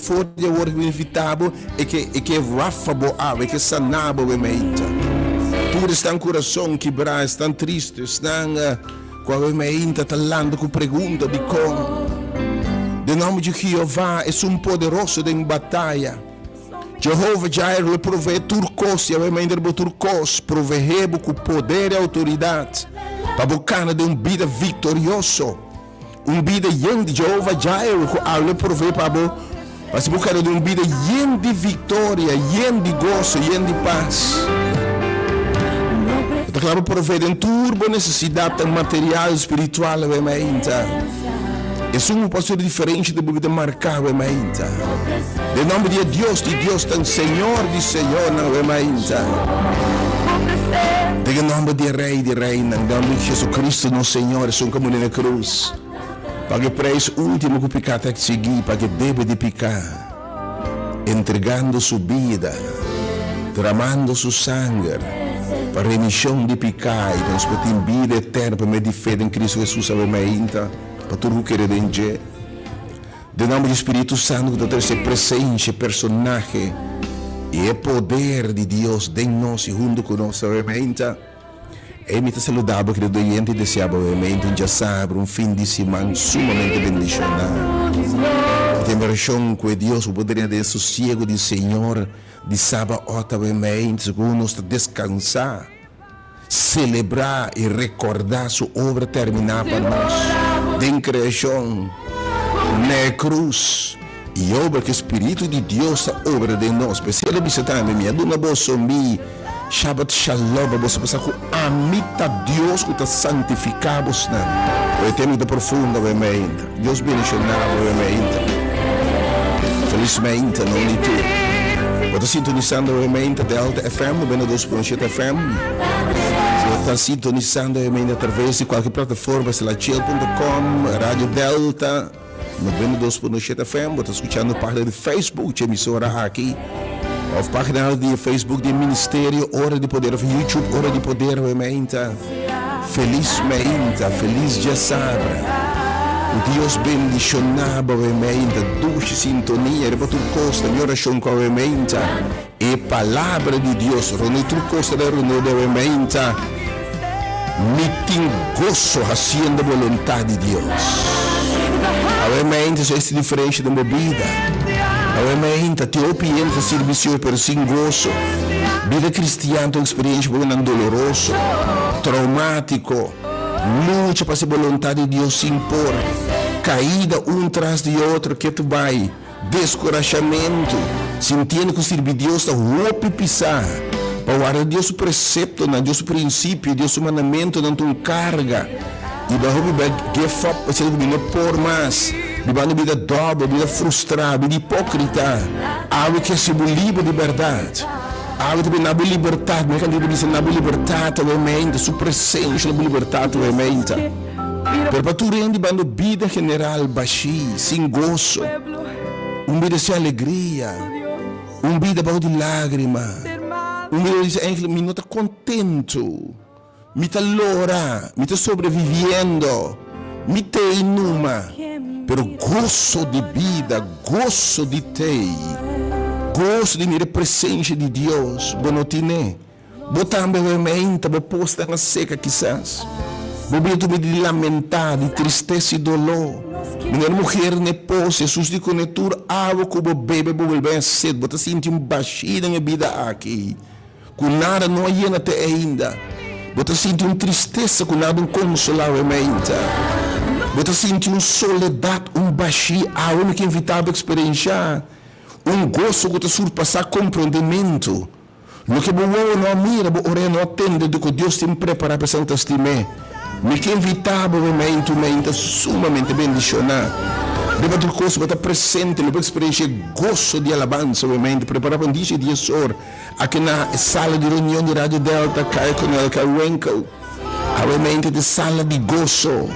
For di awor ku invitá bo, e ke e ke rafa bo awe, e ke saná bo awe mainta. Tur esnan kurason kibrá, esnan tristu, esnan ku awe mainta ta lanta ku pregunta dikon. Den nòmber di Jehová, esun poderoso den bataya, Jehová Jireh lo proveé tur kos, i awe mainta bo tur kos proveé bo ku poder i outoridat pa bo kana den un bida viktorioso. Un bida yen di Jehová Jireh ku a lo provee pa bo, pa si bo keda den un bida yen di viktoria, yen di goso, yen di pas. E ta kla pa provee den tur bo nesesidatnan material, spiritual awe mainta. Esun ku por haci diferensha den bo bida marká awe mainta. Den nòmber di e Dios di diosnan, Señor di señornan awe mainta. Den e nòmber di e Rei di reinan, den nòmber di Jesucristo nos Señor, esun ku a muri na krus, paga e preis último ku piká ta eksigí, paga e debe di piká, entregando su bida, dramando su sanger pa remishon di piká i pa nos por tin bida eterno pa medio di fe den Cristo Jesus awe mainta pa tur ku kere den dje. Den nomber di Spiritu Santu ku ta trese presensia, personahe i e poder di Dios den nos i huntu ku nos awe mainta. Ei mi ta saluda bo kerido oyente i desea bo awe mainta un djasabra, un fin di siman sumamente bendishoná. Mi ta invershon ku e Dios bo por drenta den e sosiego di Señor di Sabaot awe mainta segun nos ta deskansá. Selebrá i rekordá su obra terminá pa nos den kreashon, na e krus, i obra ku e Spiritu di Dios ta obra den nos. P'esei el a bisa tambe, Mi a duna boso mi Shabat Shalom, pa boso por sa ku ami ta Dios ku ta santifiká bosnan. Oe tema ta profundo awe mainta. Dios bendishoná bo awe mainta. Felis mainta na un di tur. Bo ta sintonisando awe mainta Delta FM 92.7 FM. Si bo ta sintonisando awe mainta atraves di kualke plataforma selachiel punto com, Radio Delta 92.7 FM, bo ta skuchando pagina di Facebook dje emisora aki of pagina di Facebook di Ministerio Ora di Poder of YouTube Ora di Poder awe mainta. Felis mainta, felis djasabra. Ku Dios bendishoná bo awe mainta. Dushi sintonia riba tur kos ta mi orashon ku awe mainta e palabra di Dios rondó tur kos ta bai rondó di awe mainta. Mi tin goso hasiendo boluntat di Dios. Awe mainta so esti diferensha den bo bida. Awe mainta tin hopi hende ta sirbi Señor pero sin goso. Bida kristian ta un eksperensha pa nan doloroso, traumátiko, lucha pa hasi boluntat di Dios sin por, kaida un tras di otro ketu bai, deskurashamentu, sintiendo ku sirbi Dios ta hopi pisá. Pa warda Dios su preseptonan, Dios su prinsipio, Dios su mandamentunan ta un karga. I bo a hopi bai give up pasobra ku mi no por mas. Bibando bida dòbel, bida frustrá, bida hipókrita. Awe ke si bo liber di bèrdat. Awe ta bini na bo libertat. Mi kantida ta bisa na bo libertat awe meinta. Su presensha na bo libertat awe meinta. Pero pa tur hende bando bida general bashí, sin goso. Un bida sin alegria. Un bida bou di lágrima. Un bida di bisa eigenlijk mi no ta kontentu. Mi ta lora, mi ta sobreviviendo, mi tei numa, pero goso di bida, goso di tei, goso di mira e presencia di Dios, bo no tine. Bo tambe hoy meinta, bo posnan a seca kisas. Bo bida tur di lamenta, di tristesa y dolor. Manera muher n'e pos, Jesus di cune tur awa cu bo bebe bo bolbe a sed, bo ta sinti un bashi den e bida aki. Ku nada no a yena te ainda. Bo ta sinti un tristesa ku nada un konsolá awe mainta. Bo ta sinti un soledat, un bashí. Awe mi ke invitá bo eksperenshá un goso ku ta surpasá komprondementu. Loke bo wowo no a mira, bo orea no a tende di ku Dios tin prepará pa esnan ku ta stim'é. Mi ke invitá bo momento mainta sumamente bendishoná. Riba tur kos bo ta presente, lo bo eksperenshá e goso di alabansa momento. Prepará pa un dies i dies or. Aki na e sala di reunion di Radio Delta, Kaya Konelka Winkel. Awe ta sala di goso.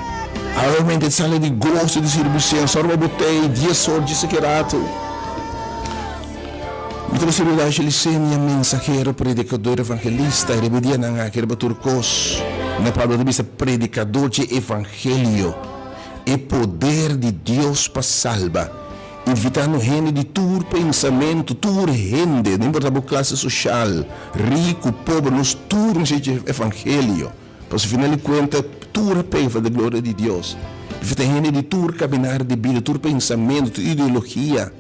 Awe ta sala di goso di sirbi Señor. Sòru pa bo tei dies or djis aki ratu. Mi ta risibi Elijah Licenia, mensahero, predikador, evangelista. E riba e dianan aki riba tur kos. Na Pablo ta bisa predikador dje evangelio. E poder di Dios pa salba. Invitando hende di tur pensamentu, tur hende, no importa bo klase soshal, riku, pober, nos tur mester dje evangelio. Pasobra final di kuenta tur a pega for di gloria di Dios. Invita hende di tur kaminar di bida, tur pensamentu, tur ideologia.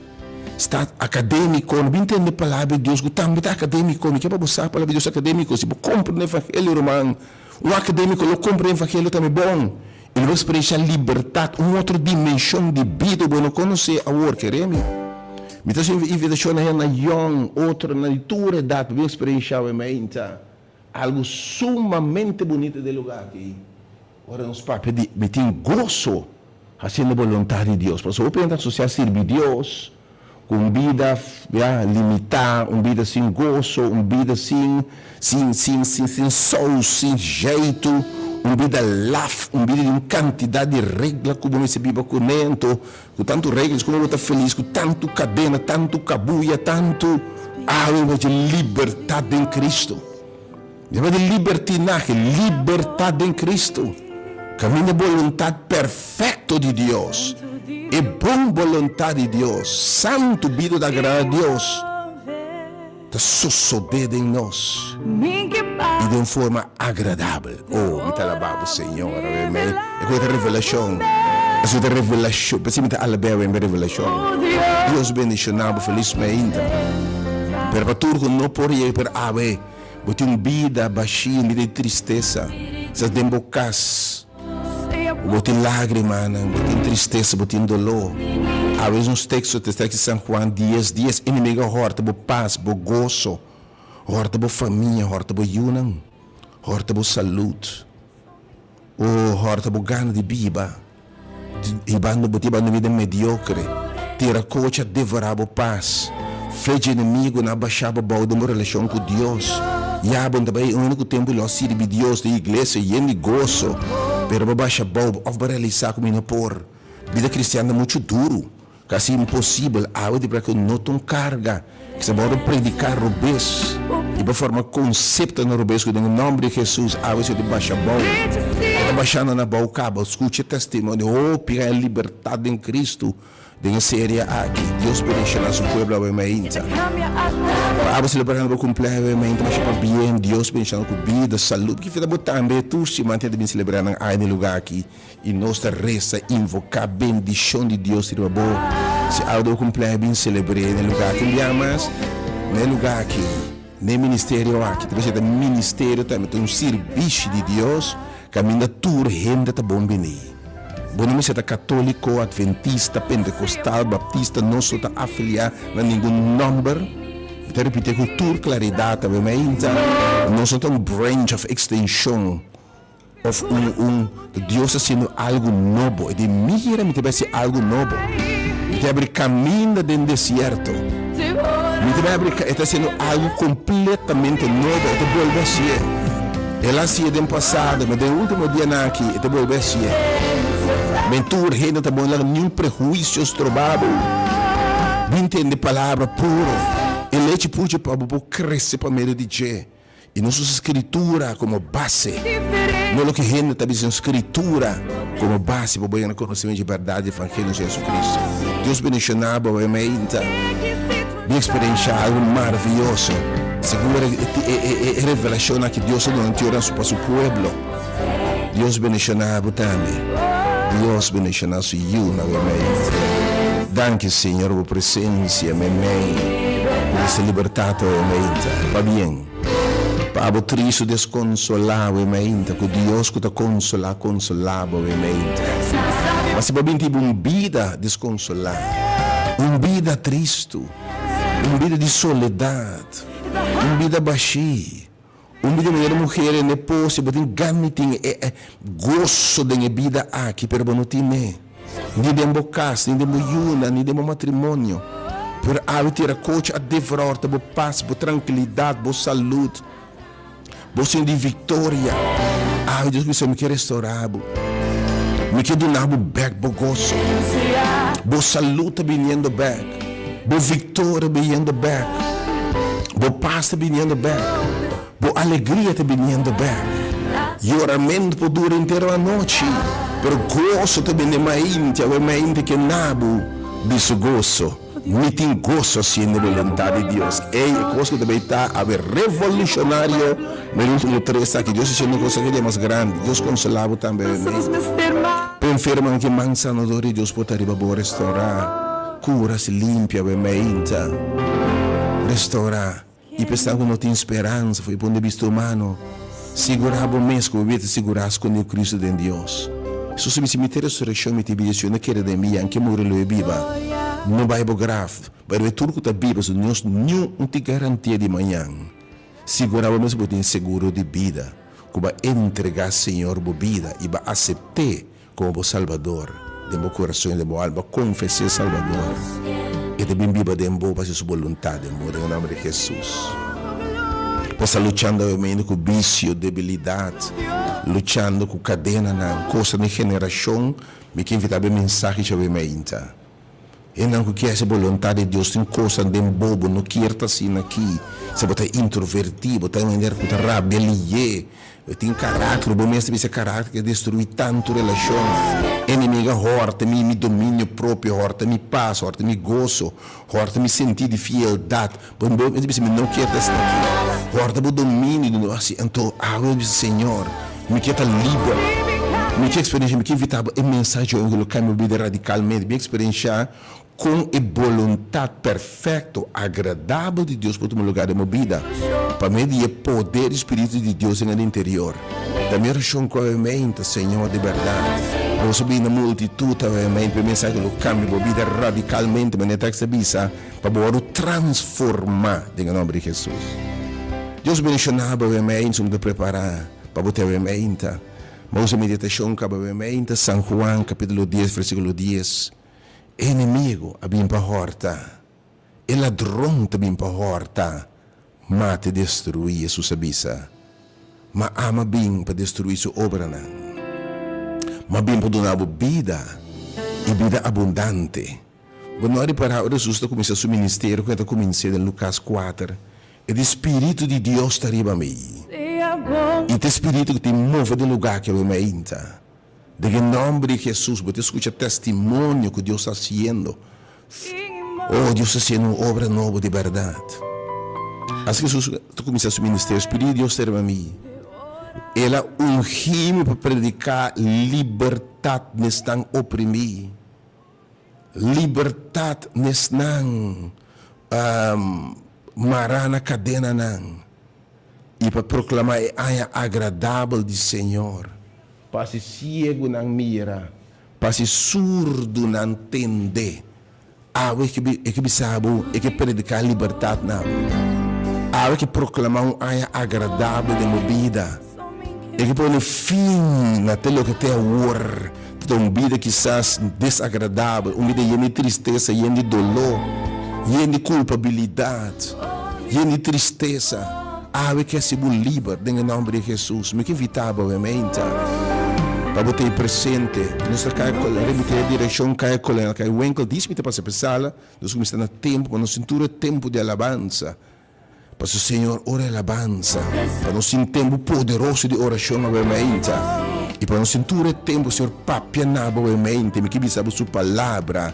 Sta akademiko, no bin tende palabra di Dios ku tambe ta akademiko. Mi ke pa bo sa palabra di Dios akademiko. Si bo komprende evangelio, ruman, un akademiko lo komprende evangelio tambe bon. I lo bo eksperenshá libertat, un otro dimenshon di bida ku bo no konosé awor. Kere mi? Mi ta hasi un invitashon na hende yòn, otronan di tur edat pa bin eksperenshá awe mainta algu sumamente bunita den e lugá aki. Ora nos papia di mi tin goso hasiendo boluntat di Dios, pasobra hopi hende ta asosiá sirbi Dios ku un bida ya limitá, un bida sin goso, un bida sin sin sin sin sin sous, sin zjeitu, un bida laf, un bida di un kantidat di regla ku bo mester biba kuné. Anto ku tantu reglas komo bo ta felis ku tantu kadena, tantu kabuya, tantu awe bo haci libertat den Cristo. Debe di libertinahe, libertat den Cristo, caminda boluntad perfecto di Dios, e bon boluntad di Dios, santu bida ta agrada Dios, ta sosode den nos y den forma agradabel. Oh, mi ta alaba bo, Señor. Amen. E cu ta revelacion. Esaki ta revelacion. P'esei mi ta alab'é awe, mi revelacion. Dios bendiciona bo felis mainta. Pero pa tur cu no por yega pero awe bo tin un bida bashi, un bida di tristesa. Kisas den bo cas bo tin lagrimanan, bo tin tristesa, bo tin dolor. Awe es nos texto ta esta aki San Juan dies dies, Enemigo a horta bo pas, bo goso, horta bo famia, horta bo yunan. Hòrta bo salud. O hòrta bo gana di biba. Hibando bo ta hibando un bida mediokre. Tira kochi a devorá bo pas. Fe dje enemigunan a bashá bo bou den bo relashon ku Dios. Ya bo no ta bai e úniko tempu lo a sirbi Dios den iglesia yen di goso, pero bo a basha bou òf bo a realisá ku mi no por. Bida kristian ta muchu duru. Casi imposibel awe di bra cu no ta un carga cu sa wordo predica robes y bo forma conceptonan robes cu den e nomber di Jesus awe si ta basha abou. E ta bashando na abou caba. Scucha e testimonio hopi haña libertad den Cristo den e serie aki. Dios bendiciona su pueblo awe mainta. Pa abo celebrando bo cumpleaños awe mainta masha pabien. Dios bendiciona cu bida, salud. Ki fita bo tambe tur siman tin ta bin celebra nan aña den e lugar aki. I nos ta resa invoká bendishon di Dios riba bo. Si algu bo kumpleaños bin selebr'é na e lugá aki un bia mas, na e lugá aki, na e ministerio aki, ta bisa ta ministerio tambe, ta un sirbishi di Dios kaminda tur hende ta bon bini. Bo no mester ta katóliko, atventista, pentekostal, baptista, nos no ta afiliá na ningun nòmber. Mi ta ripitié ku tur klaridat tambe, mainta, nos no ta un branch òf ekstenshon. Of un un Dios ta haciendo algo nobo. E di, Mira, mi ta bai haci algo nobo. Mi ta abri caminda den desierto. Mi ta bai abri, e ta haciendo algo completamente nobo. E ta bolbe hacié. El a hacié den pasado, ma den ultimo dianan aki, e ta bolbe hacié. Men tur hende ta bon laga niun prehuicio stroba bo. Bin tende palabra puro. E lechi puro pa bo por crece pa medio di dje. I nos usa Skritura komo base, no loke hende ta bisa, sino Skritura komo base pa bo yega na konosementu dje bèrdat di evangelio di nos Jesucristo. Dios bendishoná bo awe mainta. Bin eksperenshá algu maravioso segun e revelashonnan ki Dios a duna anterior pa su pueblo. Dios bendishoná bo tambe. Dios bendishoná su yunan awe mainta. Danki Señor pa bo presensia meimei di nos libertat awe mainta. Pabien pa abo tristu deskonsolá awe mainta ku Dios ku ta konsolá konsolá bo awe mainta. Ma si bo bin tin un bida deskonsolá, un bida tristu, un bida di soledat, un bida bashí, Un bida manera muher e ne pose, bo tin gan mi tin e e goso den e bida aki, pero bo no tin e. Ni den bo kas, ni den bo yunan, ni den bo matrimonio. Pero awe tira kochi a devororta bo pas, bo trankilidat, bo salud, bo sin di viktoria. Awe Dios bisa mi ke restaura bo. Mi ke duna bo bek bo goso. Bo salud ta biniendo bek. Bo victoria biniendo bek. Bo pas ta biniendo bek. Bo alegria ta biniendo bek. Yoramentu por dura henter anochi, pero goso ta bini mainti. Awe mainti ke na bo. Di su goso. Mi tin goso hasiendo e boluntat di Dios. Ey, e kos ku ta bay ta awe revolushonario na e ultimo tres aki. Dios hasiendo un kos aki demas grandi. Dios konsolá bo tambe awe mei. P'e enfermonan ki man sanador di Dios por ta riba bo restourá, kura, si limpia awe meinta. Restourá. I pa esnan ku no tin speransa for di punto di bista humano, sigurá bo mes ku bo bida ta sigurá skondí ku Kristu den Dios. Hesus a bisa, Mi ta e resurekshon, mi ta e bida, si yo no kere den mi, anke muri lo e biba. No bai bo graf, bai riba tur ku ta biba, pasobra nos niun tin garantia di mañan. Sigurá bo mes ku bo tin seguro di bida, ku bo a entregá Señor bo bida i bo a asept'é Komo bo Salbador den bo kurason i den bo alma, konfes'é Salbador. E ta bin biba den bo pa hasi Su boluntat den bo, den e nòmber di Hesus. Bo sta luchando awe ku bisio, debilidat, luchando ku kadenanan, kosnan di generashon, mi ke invitá bo e mensahe djawe mainta. Hendenan ku kier hasi boluntat di Dios tin kosnan den bo, bo no kier ta asina aki. Si bo ta introvertí, bo ta un hende ku ta rabia lihé, bo tin karakter, bo mes ta bisa karakter ku a destruí tantu relashon. Enemigu a hòrta mi mi dominio propio, hòrta mi pas, hòrta mi goso, hòrta mi sentí di fieldat. Bo mes ta bisa mi no kier ta asina aki. Hòrta bo dominio di no hasi. Anto awe bo bisa, Señor, Mi ke ta liber. Mi ke eksperenshá, mi ke invitá bo e mensahe dje oen ku lo kambia bo bida radikalmente. Mi eksperenshá kon e boluntat perfekto, agradabel di Dios por tuma lugá den bo bida pa medio di e poder di spiritu di Dios den el interior. Ta mi orashon ku awe meinta, Señor, di bèrdat, boso bini na multitut awe meinta pa e mensahe ku lo kambia bo bida radikalmente, manera e tekst ta bisa, pa bo wòrdu transformá den e nòmber di Hesus. Dios bendishoná bo awe meinta, su bo ta prepará. Pa bo te awemeinta. Bo usa meditashon kaba awemeinta San Juan kapitulo dies versikulo dies E enemigu a bin pa hòrta, e ladron ta bin pa hòrta, mata i destruí, Hesus a bisa. Ma ami a bin pa destruí su obranan. Mi a bin pa duna bo bida, i bida abundante. Bo no a ripará ora Hesus ta kuminsá su ministerio ku e ta kumins'é den Lukas kuater, E di Spiritu di Dios ta riba mi. I ta e Spiritu ku tin move den lugá aki awe mainta. Den e nòmber di Hesus bo ta skucha testimonio ku Dios ta hasiendo. Oh, Dios ta hasiendo un obra nobo di bèrdat. Asina Hesus ta kuminsá su ministerio, Spiritu di Dios ta riba mi. El a ungí mi pa prediká libertat n'esnan oprimí. Libertat n'esnan mará na kadenanan, i pa proklamá e aña agradabel di Señor. Pa hasi siegunan mira, pa hasi surdunan tende. Awe e ke bisa bo, e ke prediká libertat na bo. Awe e ke proklamá un aña agradabel den bo bida. E ke pone fin na te loke te awor ta un bida kisas desagradabel, un bida yen di tristesa, yen di doló, yen di kulpabilidat, yen di tristesa. Awe ke hasi bo liber den e nòmber di Hesus. Mi ke invitá bo awe pa bo ta ei presente. Nos ta kai repití e direkshon, Kaya Kolonel Kai Winkel. Dis mi ta pasa pa e sala. Nos kuminsá na tempu pa nos tin tur e tempu di alabansa. Pasobra Señor, ora el alabansa, pa nos tin tempu poderoso di orashon awe mainta, i pa nos tin tur e tempu, Señor, papia na bo awe mainta, i mi ke bisa bo su palabra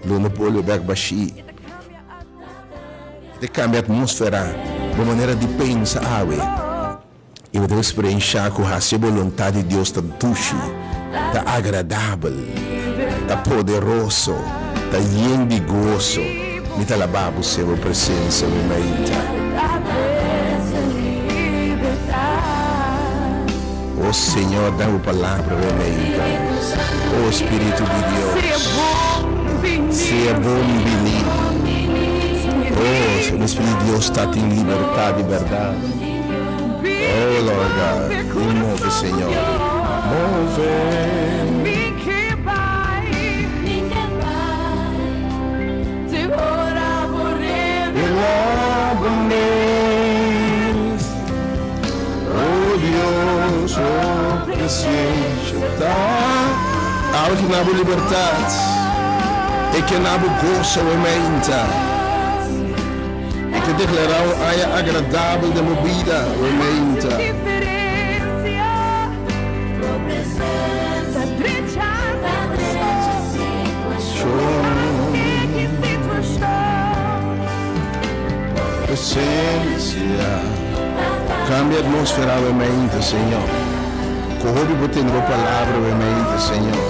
lo no bolbe bek bashí. E ta kambia atmósfera, bo manera di pensa awe, i bo ta eksperensha ku hasi e boluntat di Dios ta dushi, ta agradabel, ta poderoso, ta yen di goso. Mi ta alabá bo, Señor, bo presensia mi mainta. O Señor, da bo palabra mi mainta. O Spiritu di Dios, sea bon bini. O Spiritu di Dios ta tin libertad di berdad. Oh Lord God, mi move Señor, move. Oh Dios, oh presencia ta. Awe ki na bo libertad, e ke na bo goso awe meinta. E ke deklará un aña agradabel den bo bida, awe meinta. presensia. Kambia atmósfera awe mainta, Señor. Ku hopi bo tende bo palabra awe mainta, Señor.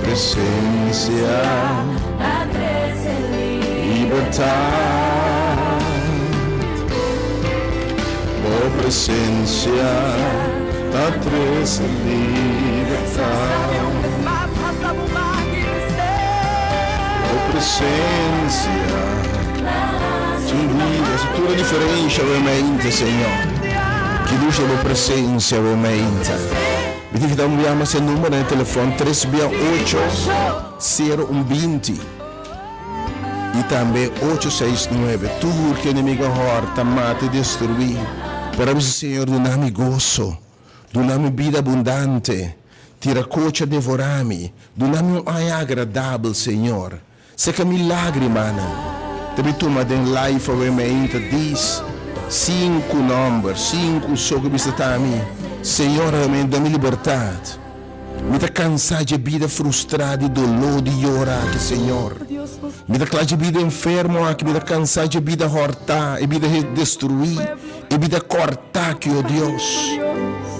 Presensia. Libertat. Bo presensia ta trese libertat. Bo presensia tin bida. Hasi tur e diferensha awe mainta, Señor. Ki dushi ta bo presensia awe mainta. Mi tin kita un bia mas e number na e telefon, tres bia ocho, sero un binti. I tambe ocho seis nuebe, Tur ku enemigo a hòrta, mata i destruí. Pero a bisa, Señor, duna mi goso, duna mi bida abundante, tira kochi a devorá mi, duna mi un aña agradabel, Señor, seka mi lágrimanan. Ta mi tuma den life awe meinta dis sinku nòmber, sinku so ku bisa ta mi, Señor, awe meinta duna mi libertat. Mi ta cansá dje bida frustrá di doló di yora aki, Señor. Mi ta cla dje bida enfermo aki, mi ta cansá dje bida hortá, e bida destruí, e bida cortá aki, o Dios.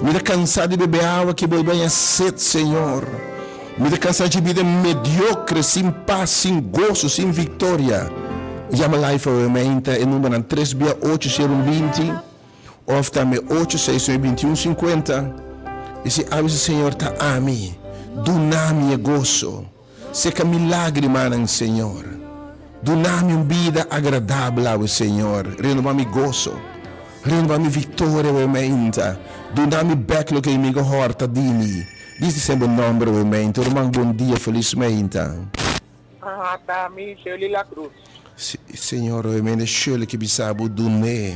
Mi ta cansá di bebe awa ki bolbe haña sed, Señor. Mi ta cansá dje bida mediocre, sin pas, sin goso, sin victoria. Yama Life awe meinta e numbernan tres bia ocho sero un binti. Of tambe ocho seis nuebe bintiun sinkuenta, i si a bisa Señor ta ami, duna mi e goso, seka mi lagrimanan Señor, duna mi un bida agradabel awe Señor, renoba mi goso, renoba mi viktoria awe meinta, duna mi bek loke enemigo horta di mi, dice semper bo nomber awe meinta, ruman bon dia felis meinta. Aha ta mi Shirley La Cruz. Señor oe mende Shirley ke bisa bo dun'é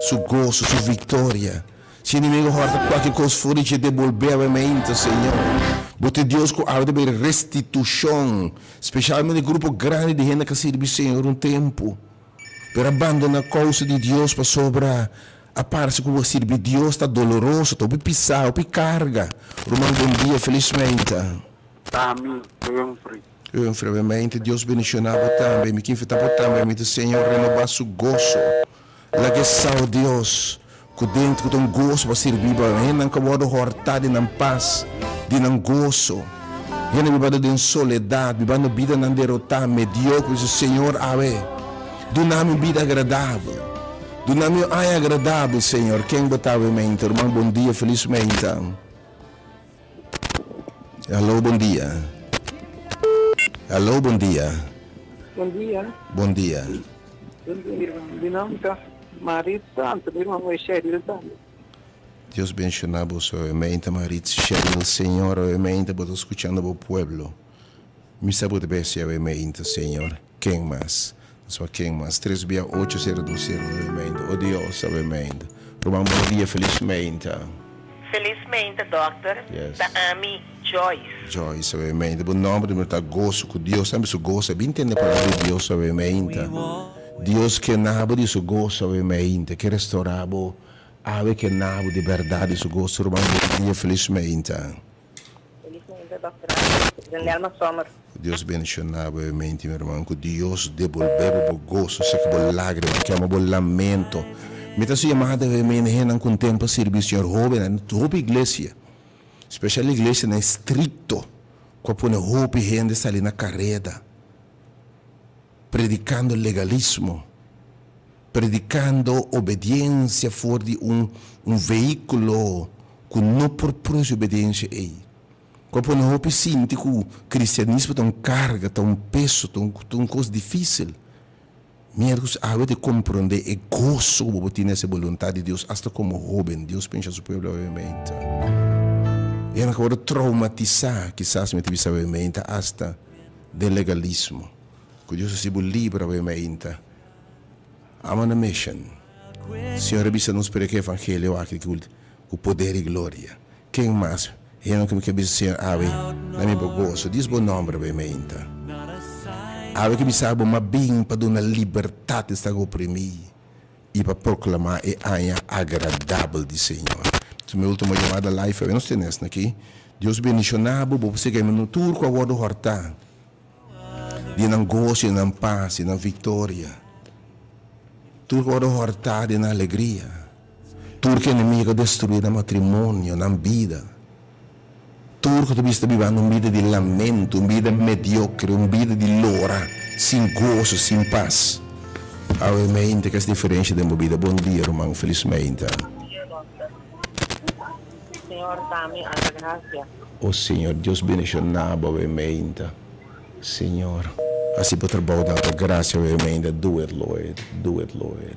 su goso, su victoria. Si enemigo horta cualke cos for di dje debolbé awe meinta, Señor. Bo ta e Dios cu awe ta bay restitucion, specialmente grupo grandi di hende ca sirbi Señor un tempo, pero a bandona causa di Dios pasobra a parse cu bo sirbi Dios ta doloroso, ta hopi pisa, hopi carga. Ruman bon dia, feliz meinta. Ta mi, Humphrey. Humphrey, obviamente Dios bendiciona bo tambe. Mi ke invita bo tambe. Mi ta Señor renoba su goso. Laga e sa, oh Dios, cu dentro cu ta un goso pa sirbi bo. Hendenan cu a wordo horta di nan pas, di nan goso. Hende bibando den soledad, bibando bidanan derota, mediocre. Bisa, Señor, awe, duna mi un bida agradabel. Duna mi un aña agradabel, Señor. Ken bo ta awe mente? Ruman, bon dia, feliz meinta. Hallo bon dia. Hallo bon dia. Bon dia. Bon dia. Bon dia mi hermano. Mi nomber ta Maritza anto mi hermano e Sheryl tambe. Dios bendiciona boso obviamente Maritza Sheryl Señor obviamente bo ta scuchando bo pueblo. Mi sa bo ta bestia obviamente Señor. Ken mas? Nos wak ken mas? Tres bia ocho sero dos sero obviamente. O Dios obviamente. Ruman bon dia feliz meinta. Feliz meinta dokter. Yes. Ta ami Joyce. Joyce obviamente. Bo nomber di ta goso ku Dios tambe su goso. A bin tende palabra di Dios obviamente. Dios ke nabo di su goso obviamente. Ke restora bo awe ke nabo di berdad di su goso. Ruman bon dia feliz meinta. Felizmente Dòkter Alex den Nelma Sommer. Ku Dios bendiciona bo mente mi hermano ku Dios debolbe bo bo goso seka bo lagrima kema bo lamento mi ta su yamada awe mene hendenan ku un tempo a sirbi Señor hobennan hopi iglesia special iglesianan estricto ku a pone hopi hende sali na kareda predicando legalismo predicando obediencia for di un un vehiculo cu no por produci obediencia ey. Cu a pone hopi sinti cu cristianismo ta un carga, ta un peso, ta un ta un cos dificil. Miércoles awe ta comprende e goso cu bo por tin den haci boluntad di Dios hasta como hoben. Dios pensa su pueblo awemente. E nan a wordo traumatisa, kisas mi ta bisa awemente, hasta den legalismo. Cu Dios haci bo liber awemente. I'm on a mission. Señor a bisa nos predica evangelio aki cu poder y gloria. Ken mas? Hende cu mi ke bisa Señor awe na mi bo goso. Dios bo nomber awe meinta. Awe ke bisa bo ma bin pa duna libertad esnan oprimi y pa proclama e aña agradabel di Señor. Su mi ultimo yamada live awe nos tene esnan aki. Dios bendiciona bo, bo por sigui mi tur cu a wordo horta. Di nan goso y nan paz y nan victoria. Tur ku wòrdu hòrtá den nan alegria. Tur ku enemigu a destruí nan matrimonio, nan bida. Tur ku ta bisa ta bibando un bida di lamento, un bida mediokre, un bida di lora, sin goso, sin pas. Awe meinta kes diferensha den bo bida. Bon dia ruman, felis meinta. Bon dia dokter. Señor ta mi alta gracia. O Señor Dios bendiciona bo awe meinta. Señor haci bo trabou den alta gracia awe meinta. Do it Lord, do it Lord.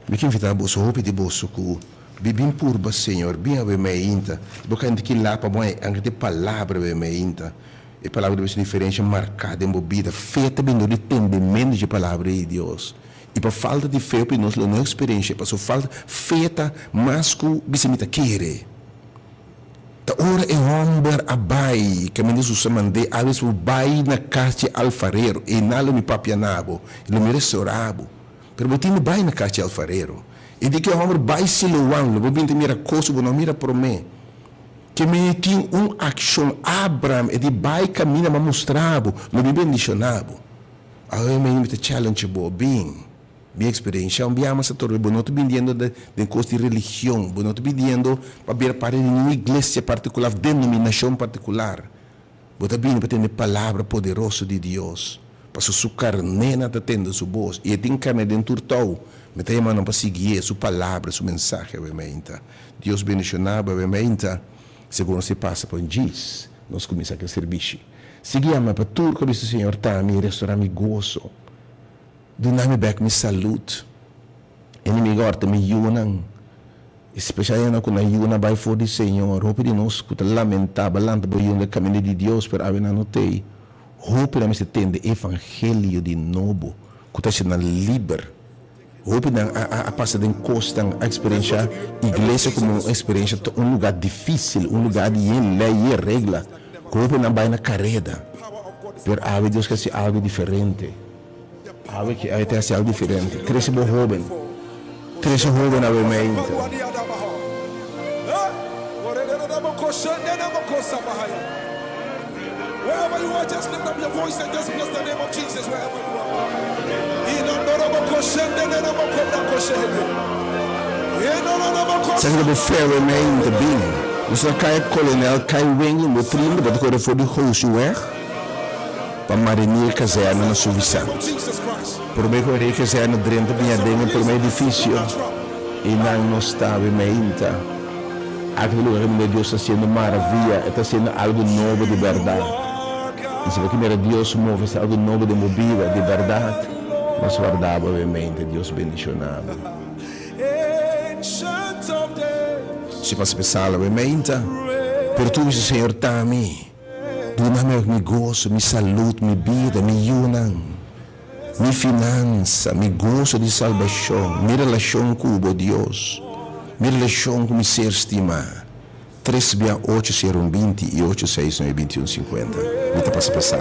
Mi ke invitá boso, hopi di boso ku bi bin purba Señor, bin awe meinta. Bo ka hende ki lapa bo anke di palabra awe meinta. E palabra debe ser diferensha marká den bo bida. Fe ta bin dor di tendementu dje palabra di Dios. I pa falta di fe hopi nos lo no eksperensha, pasobra falta fe ta mas ku bisa mi ta kere. Ta ora e hòmber a bai kaminda Hesus a mand'é, Alves bo bai na kas dje alfarero, einan lo mi papia na bo, i lo mi restourá bo. Pero bo tin di bai na kas di alfarero. I di ki hòmber bai Siloam, lo bo bin ta mira kos ku bo no a mira promé. Ke mei tin un akshon. Abram, e di bai kaminda m'a mustra bo, lo mi bendishoná bo. Awe mei mi ta challenge bo, bin, bin eksperensha un biaha mas atorbe. Bo no ta bindiendo den kos di religion, bo no ta bindiendo pa bira parti di ningun iglesia partikular òf denominashon partikular. Bo ta bini pa tende palabra poderoso di Dios, pasobra su karnénan ta tende su bos, i e tin karné den tur tou. Mi ta yama nan pa siguié su palabra, su mensahe awe meinta. Dios bendishoná bo awe meinta. Segun nos e pasa pa un djis, nos kuminsá ku e sirbishi. Sigui yama pa tur ku a bisa Señor ta mi, restorá mi goso, duna mi bèk mi salud. Enemigo a horta mi yunan, especial esnan cu nan yunan bay for di Señor. Hopi di nos cu ta lamenta, ba lanta bo yun den caminda di Dios, pero awe nan no tey. Hopi nan mester tende evangelio di nobo cu ta haci nan liber. Hopi nan a pasa den cosnan, a experiencia iglesia como un experiencia ta un lugar dificil, un lugar di yen ley, yen regla, cu hopi nan bay na careda. Pero awe Dios ke haci algo diferente. Awe ki awe ta hasi algo diferente. Trese bo hoben. Trese hoben awe meinta. Sa ki ta bo fe awe meinta bin. Nos ta kai Kolonel Kai Wingel bo trinta bo ta kore for di Hosiweg. Pa Marinier Kazerne na Suffisant. Prome ku e kazerne drenta biña den e prome edifisio i nan no staba meinta. Aki ta lugar kaminda Dios ta hasiendo maravia, e ta hasiendo algu nobo di bèrdat. I si bo ke mira Dios move hasi algu nobo den bo bida di bèrdat, nos warda bo awe meinta. Dios bendishona bo. Si pasa pa e sala awe meinta, pero tur bisa Señor ta mi. Duna mi mi goso, mi salud, mi bida, mi yunan, mi finansa, mi goso di salbashon, mi relashon ku bo, Dios, mi relashon ku mi ser stimá. Tres bia ocho sero un 20 i ocho seis nuebe 21 50. Mi ta pasa pa sa.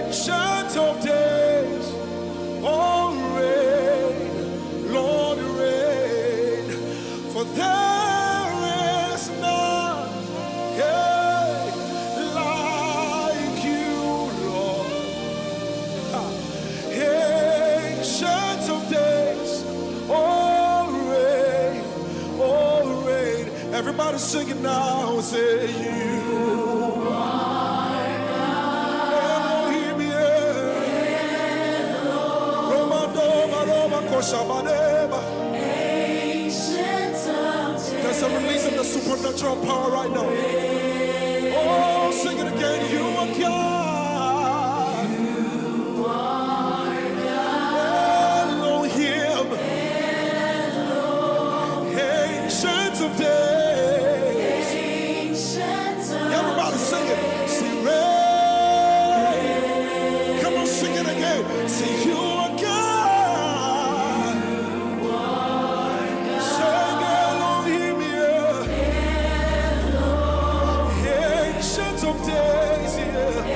Ancient of days, oh reign, Lord reign, for there is none hey, like you, Lord. Ancient of days, oh reign, oh reign. Everybody sing it now, say you are God. Elohim, yeah. There's a release of the supernatural power right now. Oh, sing it again. You are God. You are God. Elohim. Elohim. Ancient of days. Ancient of Everybody sing it. Sing reign. Come on, sing it again. Say you are God. You are God. Sing Elohim, yeah. Elohim. Ancient of days, yeah.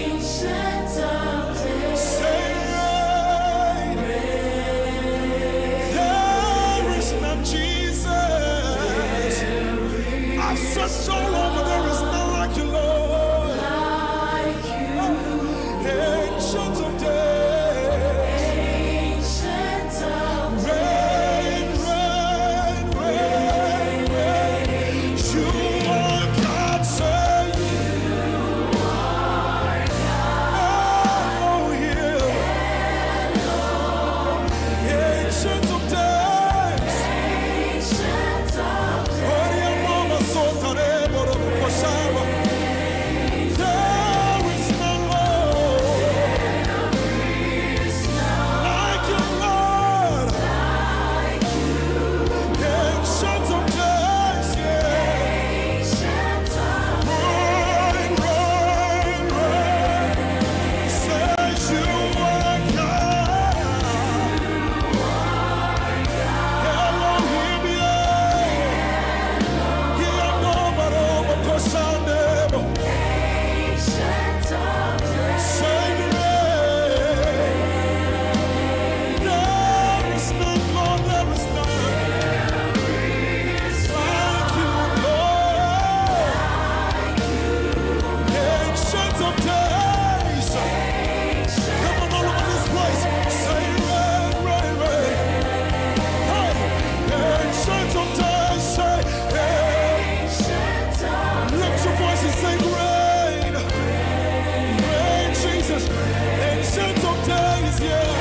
Ancient of days. Say reign. There is none, Jesus. Ancient of days. Reign, reign, reign, reign. You are God, say Elohim. Ancient of days. There is none, Lord, like you, Lord. Ancient of days, yeah. Reign, reign, reign. Says you are God. Elohim, yeah. There is none, Lord, there is none like you, Lord. Ancient of days. Come on, all over this place. Say, reign, reign, reign. Hey, ancient of days. Say, hey. Lift your voice and say, reign. Reign, Jesus. Ancient of days, yeah.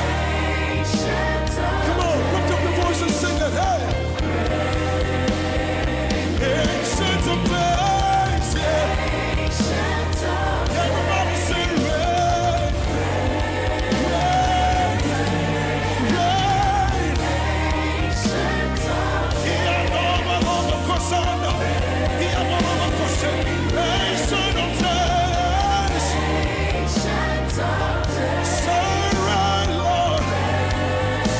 Come on, lift up your voice and sing it. Hey. Ancient of days, yeah. Everybody sing, reign, reign, reign. Ancient of days. Say, reign, Lord.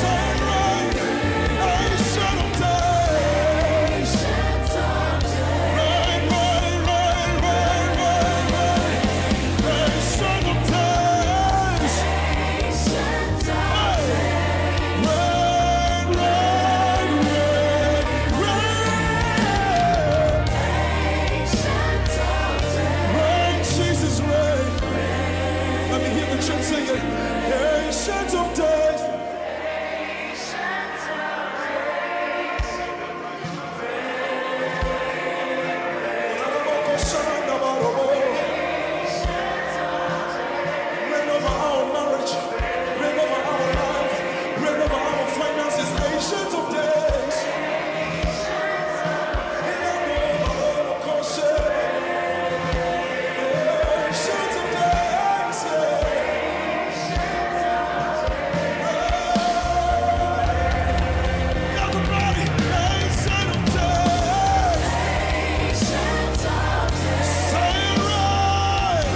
Say, reign. Ancient of days. Reign, reign, reign, reign, reign, reign. Ancient of days. Hey. Reign, reign, reign, reign. Reign, Jesus, reign. Let me hear the church sing it. Ancient of days. Reign over our marriage, reign over our life, reign over our finances, ancient of days. Ancient of days, yeah. Everybody, ancient of days. Say reign,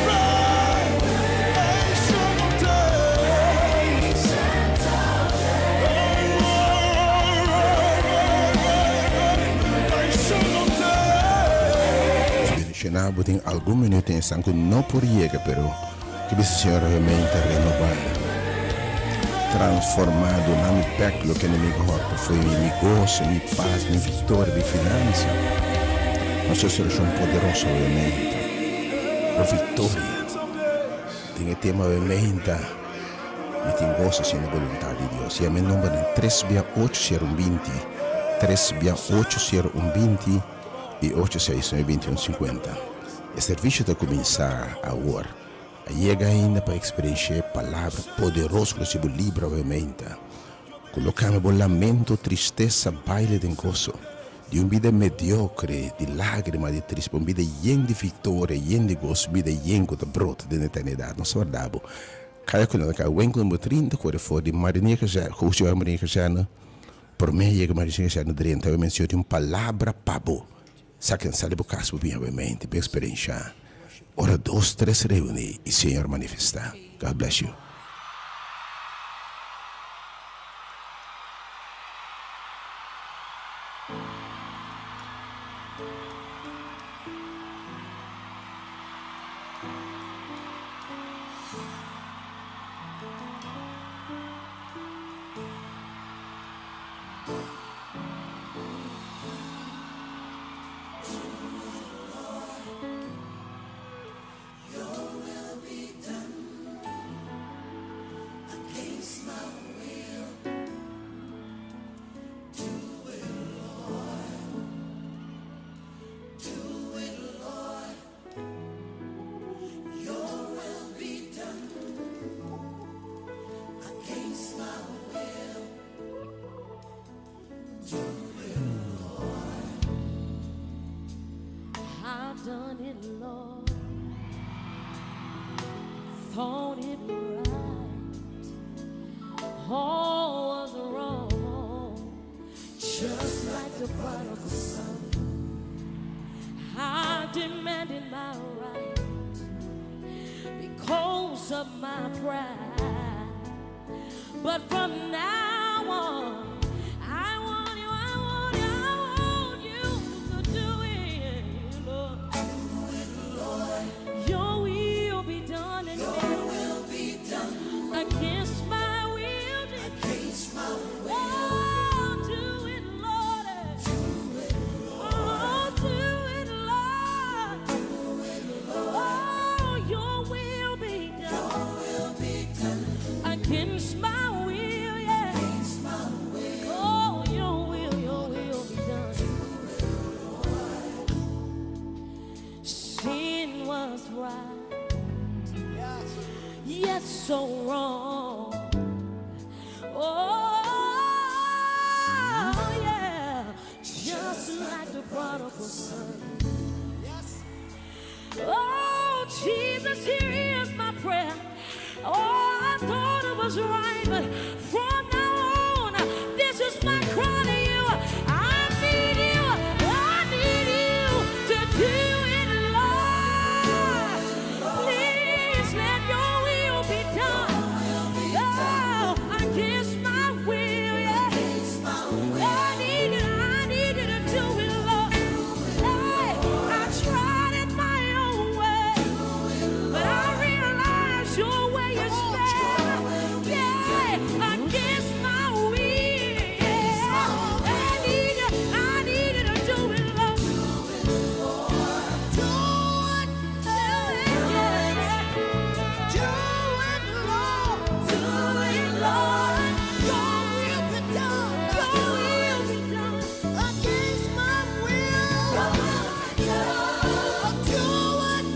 reign, ancient of days. Ancient of days. Bendishoná bo tin algun minüt esnan ku no por yega pero ku bisa Señor obviamente renobá, transformá, duna mi bèk loke enemigu a hòrta fo'i mi, mi goso, mi pas, mi viktoria, mi finansa. Nos orashon poderoso obviamente bo viktoria den e tema obviamente mi tin goso haciendo boluntat di Dios. Yama e numbernan tres bia ocho sero un binti, tres bia ocho sero un binti i ocho seis nuebe binti un sinkuenta. E servisio ta kuminsá awor. A yega ainda pa eksperenshá e palabra poderoso ku nos bo libra obviamente. Ku lo kambia bo lamento, tristesa, baile den goso. Di un bida mediokre, di lágrima, di triste, pa un bida yen di viktoria, yen di goso, un bida yen ku ta brota den eternidat. Nos ta warda bo. Kaya ku nan ta kaya wenkel number 30 kore for di Marinier Kazerne, Hoogste Marinier Kazerne. Prome yega Marinier Kazerne drenta, awe mensioe tin un palabra pa bo. Sa ken sali bo kas bo bin awe mente, bin eksperensha. Ora dos, tres reuni i Señor manifesta. God bless you. Thought it right, all was wrong, just like the prodigal son. I demanded my right because of my pride. But from now on, I want you, I want you, I want you to do it, Lord. Your will be done in me. Against my will, against my will. Oh, do it, Lord. Oh, do it, Lord. Oh, your will be done. Against my will, yeah. Oh, your will be done. Sin was right, yes, so wrong. Oh, yeah, just like the prodigal son. Oh, Jesus, here is my prayer. Oh, I thought it was right, but from now on, this is my cry to you. I need you. I need you to do it, Lord. Please let your will be done. Oh, against my will, yeah. I need you to do it, Lord. Hey, I tried it my own way, but I realize your way is better. Yeah, against my will. I need you to do it, Lord. Do it, do it, yeah. Do it, Lord. Do it, Lord. Your will be done. Your will be done. Against my will. Do it, do it.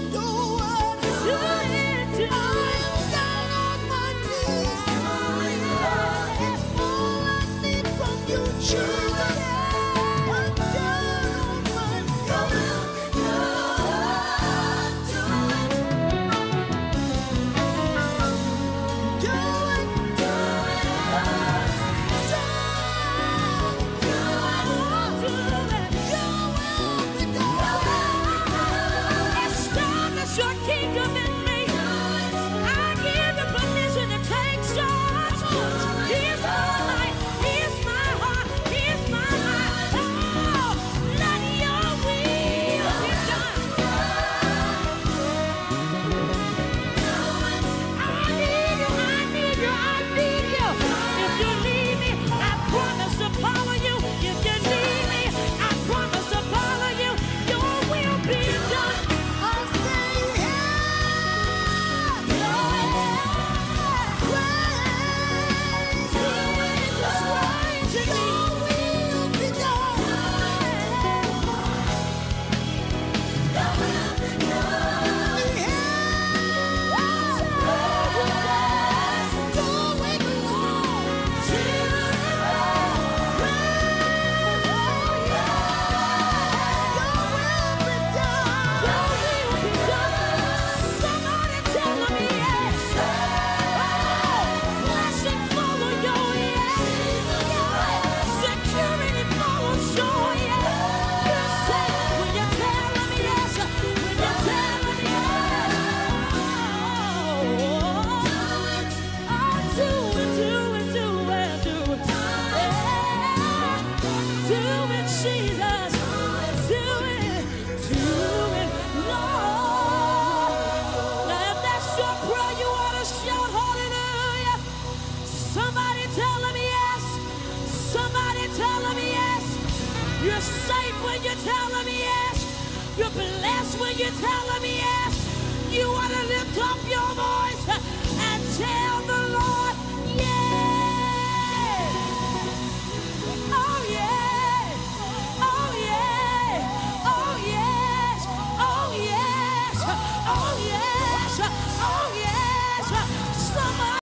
Do it, do I'm it. down on my knees. It's all I need from you, Jesus. I'm down on my knees. Do it, do it, do it. Your will be done. Establish your kingdom in me. I give you permission to take charge. Here's my life, here's my heart, here's my life. Oh, let your will be done. I need you, I need you, I need you. If you leave me, I promise to follow you. If you leave me, I promise to follow you. Your will be done. I say yes. Praise Your will be done. Yes. Do it, Lord. Your will be done. Your will be done. Somebody tell them yes. Oh, blessing follow your yes. Security follows your yes. You say when you tell them yes, when you tell them yes. Oh, do it, do it, do it, do it. Yeah. Do it, Jesus. Do it, do it, Lord. Now, if that's your prayer, you ought to shout hallelujah. Somebody tell him yes. Somebody tell him yes. You're safe when you tell him yes. You're blessed when you tell him yes. You ought to lift up your voice.